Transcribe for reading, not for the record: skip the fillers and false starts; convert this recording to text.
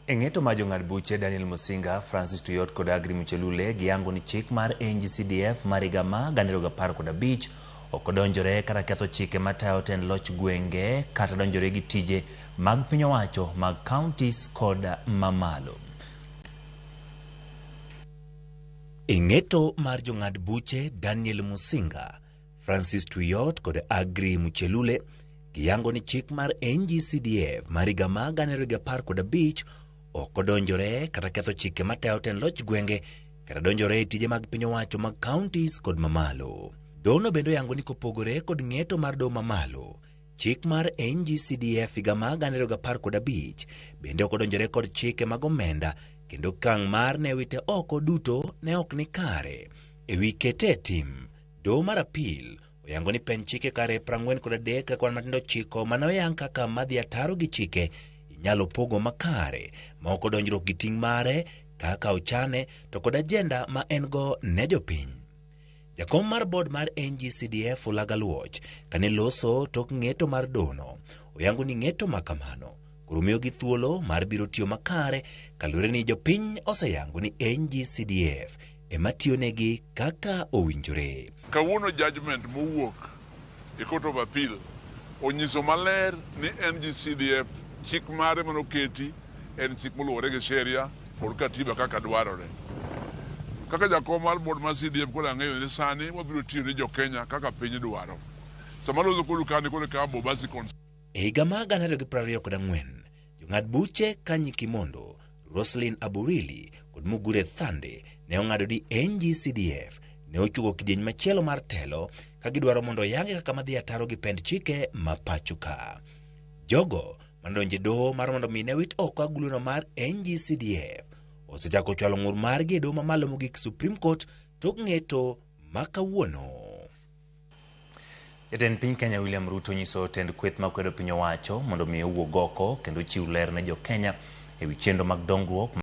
E ng'eto mar jong'ad buche Daniel Musinga, Francis Tuyot kod Agri Muchelule giyango ni chik mar NGCDF mar higa ma 2015 ok odonjore kata ketho chike matayo tend loch gwenge kata donjore gi tije mag piny owacho mag counties kod mamalo. E ng'eto mar jong'ad buche Daniel Musinga, Francis Tuyot kod Agri Muchelule giyango ni chik mar NGCDF mar higa ma 2015 ok odonjore kata ketho chike matayo tend loch gwenge kata donjore e tije mag piny owacho mag counties kod mamalo. Doho bende oyango ni kopogore kod ng'eto mar doho mamalo, chik mar NGCDF higa ma 2015 bende ok odonjore kod chike mag omenda kendo okang' mar ne wite oko duto ne ok ni kare. E wi kete e tim, doho mar apil oyango ni pen chike kare 43 kwan matindo 9 mane oyang kaka madhi ataro gi chike inyalo pogo makare ma ok odonjruok gi ting' mare kaka ochane to kod agenda ma en go ne jopiny. Jakom mar board mar NGCDF Ulaga Luoch kane loso tok ng'eto mar dono oyango ni ng'eto ma kamano koro miyogi thuolo mar biro tiyo makare kaluwore ni jopiny oseyango ni NGCDF ema tiyonegi kaka owinjore. Kawuono judgment mowuok e Court of Appeal onyiso maler ni NGCDF chik mare manoketi en chik moluwore gi sheria kod katiba kaka dwarore. Kaka jakom mar board mar CDF koro ang'eyo ni sani wabiro tiyo ne jo-Kenya kaka piny dwaro. Sama loso kodu kani koro ikawo Bobasi E higa mar 2024, jong'ad buche Kanyi Kimondo, Roslyn Aburili kod Mugure Thande ne ong'ado ni NGCDF ne ochuogo kidieny machielo mar telo ka gidwaro mondo oyange kaka madhi ataro gi pend chike ma pacho ka. Jogo manodonjo e doho mar mondo mi ne wit oko aguluno mar NGCDF osechako chwalo ng'ur margi e doho mamalo mogik Supreme Court tok ng'eto ma kawuono. Jatend piny Kenya William Ruto nyiso tend kweth makwedo piny owacho mondo mi owuog oko kendo chiw ler ne jo Kenya ewi chenro mag dongruok.